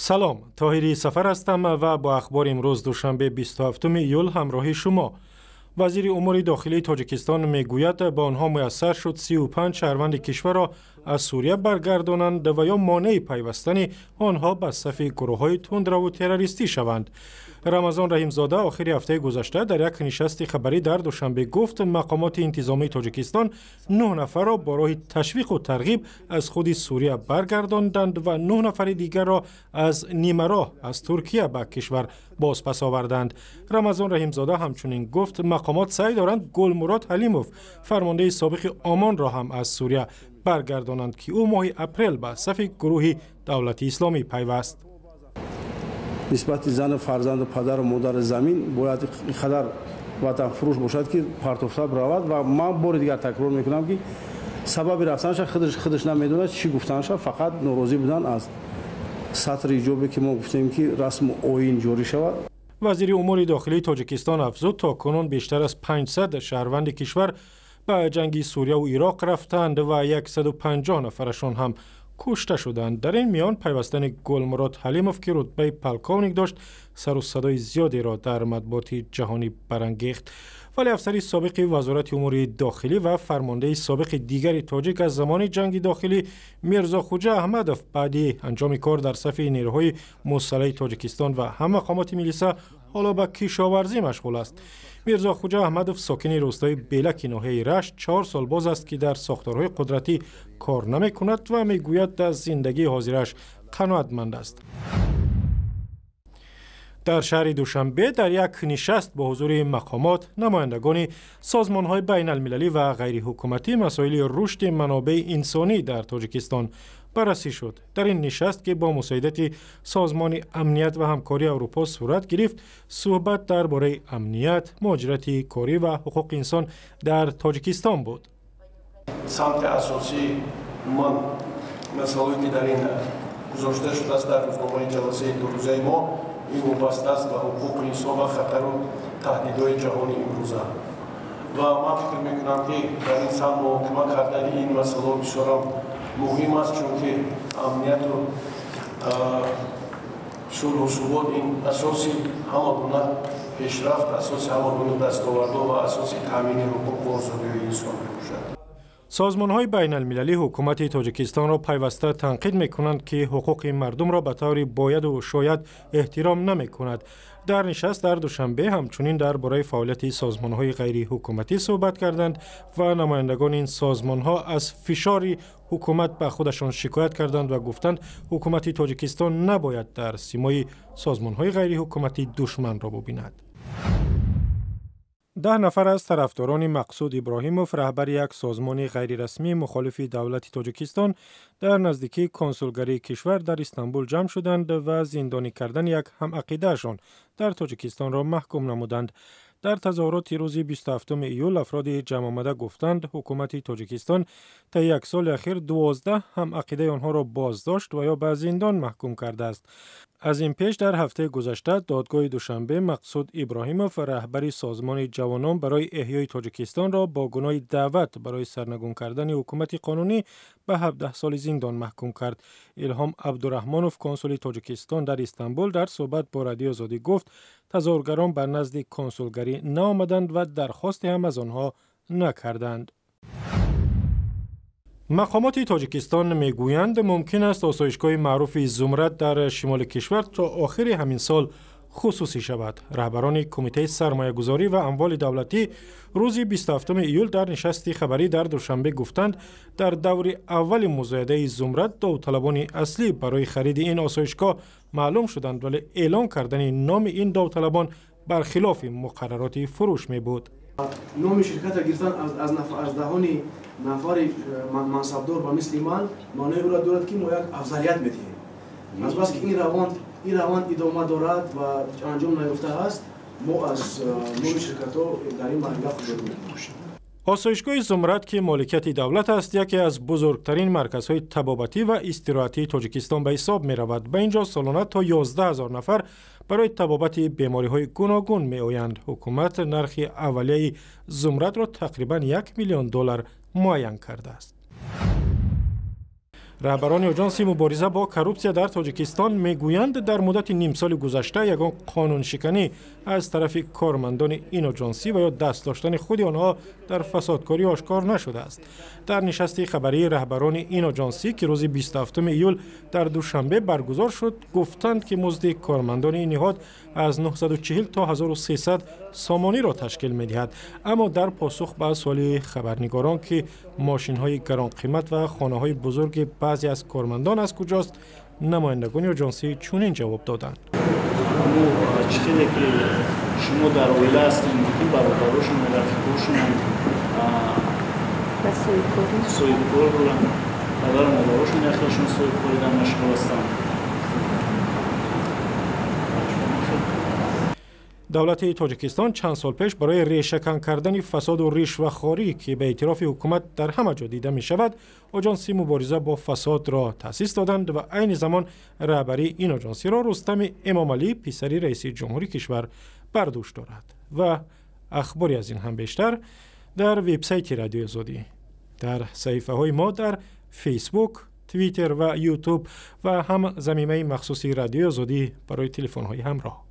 Салом, Тоҳири Сафар ҳастам ва бо ахбори имрӯз, душанбе, 27 июл, ҳамроҳи шумо. Вазири умури дохилии Тоҷикистон мегӯяд, ба онҳо муяссар шуд 35 шаҳрванди кишварро аз Сурия баргардонанд ва ё монеи пайвастани онҳо ба сафи гурӯҳҳои тундраву террористӣ шаванд. Рамазон Раҳимзода охири ҳафтаи гузашта дар як нишасти хабарӣ дар Душанбе гуфт, мақомоти интизомии Тоҷикистон нӯҳ нафарро бо роҳи ташвиқу тарғиб аз худи Сурия баргардонданд ва нӯҳ нафари дигарро аз нимароҳ аз Туркия ба кишвар бозпас оварданд. Рамазон Раҳимзода ҳамчунин гуфт, мақомот саъй доранд Гулмурод Ҳалимов, фармондаи собиқи Омонро ҳам аз Сурия баргардонанд, ки ӯ моҳи апрел ба сафи гурӯҳи Давлати Исломӣ пайваст. Нисбати зану фарзанду падару модари замин бояд ин қадар ватанфурӯш бошад, ки партофта биравад. Ва ман бори дигар такрор мекунам, ки сабаби рафтанаша худаш намедонад, чӣ гуфтанаша, фақат норозӣ будан аз сатри ҳиҷобе, ки мо гуфтем, ки расму оин ҷорӣ шавад. Вазири умури дохилии Тоҷикистон афзуд, то кунун бештар аз 500 шаҳрванди кишвар ба ҷанги Сурияву Ироқ рафтанд ва 150 нафарашон ҳам кушта шуданд. Дар ин миён пайвастани Гулмурод Ҳалимов, ки рутбаи полковник дошт, сару садои зиёдеро дар матбуоти ҷаҳонӣ барангехт. Вале афсари собиқи Вазорати умури дохилӣ ва фармондаи собиқи дигари тоҷик аз замони ҷанги дохилӣ, Мирзохуҷа Аҳмадов, баъди анҷоми кор дар сафи нерӯҳои мусаллаҳи Тоҷикистон ва ҳам мақомоти милиса ҳоло ба кишоварзӣ машғул аст. Мирзохуҷа Аҳмадов, сокини рӯстои Белаки ноҳияи Рашт, 4 сол боз аст, ки дар сохторҳои қудратӣ кор намекунад ва мегӯяд, аз зиндагии ҳозираш қаноатманд аст. Дар шаҳри Душанбе дар як нишаст бо ҳузури мақомот, намояндагони созмонҳои байналмилалӣ ва ғайриҳукуматӣ масоили рушди манобеи инсонӣ дар Тоҷикистон баррасӣ шуд. Дар ин нишаст, ки бо мусоидати Созмони амният ва ҳамкории Аврупо сурат гирифт, суҳбат дар бораи амният, муҳоҷирати корӣ ва ҳуқуқи инсон дар Тоҷикистон буд. Самти асосии ман масъалое, ки дар ин гузошта шудааст дар рӯзномаи ҷаласаи дурӯзаи мо, ин вобаста аст ба ҳуқуқи инсон ва хатару таҳдидҳои ҷаҳони имрӯза. Ва ман фикр мекунам, ки дар ин самт муҳокима кардани ин масъалаҳо бисёрам муҳим аст, чунки амнияту сулҳу субот ин асоси ҳама гуна пешрафт, асоси ҳама гуна дастовардҳо ва асоси таъмини ҳуқуқу озодиҳои инсон мебошад. Созмонҳои байналмилалӣ ҳукумати Тоҷикистонро пайваста танқид мекунанд, ки ҳуқуқи мардумро ба таври бояду шояд эҳтиром намекунад. Дар нишаст дар Душанбе ҳамчунин дар бораи фаъолияти созмонҳои ғайриҳукуматӣ суҳбат карданд ва намояндагони ин созмонҳо аз фишори ҳукумат ба худашон шикоят карданд ва гуфтанд, ҳукумати Тоҷикистон набояд дар симои созмонҳои ғайриҳукуматӣ душманро бубинад. 10 нафар аз тарафдорони Мақсуд Иброҳимов, раҳбари як созмони ғайрирасмии мухолифи давлати Тоҷикистон, дар наздикии консулгарии кишвар дар Истанбул ҷамъ шуданд ва зиндонӣ кардани як ҳамақидаашон дар Тоҷикистонро маҳкум намуданд. Дар тазоҳуроти рӯзи 27 июл афроди ҷамъомада гуфтанд, ҳукумати Тоҷикистон таи як соли ахир 12 ҳамақидаи онҳоро боздошт ва ё ба зиндон маҳкум кардааст. Аз ин пеш дар ҳафтаи гузашта додгоҳи Душанбе Мақсуд Иброҳимов, раҳбари созмони Ҷавонон барои эҳёи Тоҷикистонро бо гуноҳи даъват барои сарнагун кардани ҳукумати қонунӣ ба 17 соли зиндон маҳкум кард. Илҳом Абдураҳмонов, консули Тоҷикистон дар Истанбул, дар суҳбат бо Радиои Озодӣ гуфт, тазоҳургарон ба назди консулгарӣ наомаданд ва дархосте ҳам аз онҳо накарданд. Мақомоти Тоҷикистон мегӯянд, мумкин аст осоишгоҳи маъруфи Зумрад дар шимоли кишвар то охири ҳамин сол хусусӣ шавад. Раҳбарони Кумитаи сармоягузорӣ ва амволи давлатӣ рӯзи 27 июл дар нишасти хабарӣ дар Душанбе гуфтанд, дар даври аввали музоядаи Зумрад довталабони аслӣ барои хариди ин осоишгоҳ маълум шуданд, вале эълон кардани номи ин довталабон бархилофи муқаррароти фурӯш мебуд. Номи ширката гирифтан аз даҳони нафари мансабдор ба мисли ман маънои ӯро дорад, ки мо як афзалият медиҳем. Азбаски ин раванд идома дорад ва анҷом наёфта аст, мо аз номи ширкатҳо дар ин марҳила худдорӣ мекунем. Осоишгоҳи Зумрад, ки моликияти давлат аст, яке аз бузургтарин марказҳои табобатӣ ва истироҳатии Тоҷикистон ба ҳисоб меравад. Ба ин ҷо солона то 11 ҳазор нафар барои табобати бемориҳои гуногун меоянд. Ҳукумат нархи аввалияи Зумрадро тақрибан 1 миллион доллар муайян кардааст. Раҳбарони Оҷонси мубориза бо коррупсия дар Тоҷикистон мегӯянд, дар муддати нимсоли гузашта ягон қонуншиканӣ аз тарафи кормандони ин оҷонсӣ ва ё даст доштани худи онҳо дар фасодкорӣ ошкор нашудааст. Дар нишасти хабарии раҳбарони ин оҷонсӣ, ки рӯзи 27 июл дар Душанбе баргузор шуд, гуфтанд, ки музди кормандони ин ниҳод аз 940 то 1300 сомониро ташкил медиҳад. Аммо дар посух ба суоли хабарнигорон, ки мошинҳои гаронқимат ва хонаҳои бузурги баъзе аз кормандон аз куҷост, намояндагони оҷонсӣ чунин ҷавоб доданд. Чӣ хеле ки шумо дар оила ҳастем, мумкин бародарошон, рафиқошон соҳибкор доранд, падару модарошон яхелшон соҳибкоридан машғул ҳастанд. Давлати Тоҷикистон чанд сол пеш барои решакан кардани фасоду ришвахорӣ, ки ба эътирофи ҳукумат дар ҳама ҷо дида мешавад, Оҷонси мубориза бо фасодро таъсис доданд ва айни замон раҳбарии ин оҷонсиро Рустами Эмомалӣ, писари раиси ҷумҳури кишвар, бар дӯш дорад. Ва ахбори аз ин ҳам бештар дар вебсайти Радиои Озодӣ, дар саҳифаҳои мо дар Фейсбук, Твиттер ва Ютуб ва ҳам замимаи махсуси Радиои Озодӣ барои телефонҳои ҳамроҳ.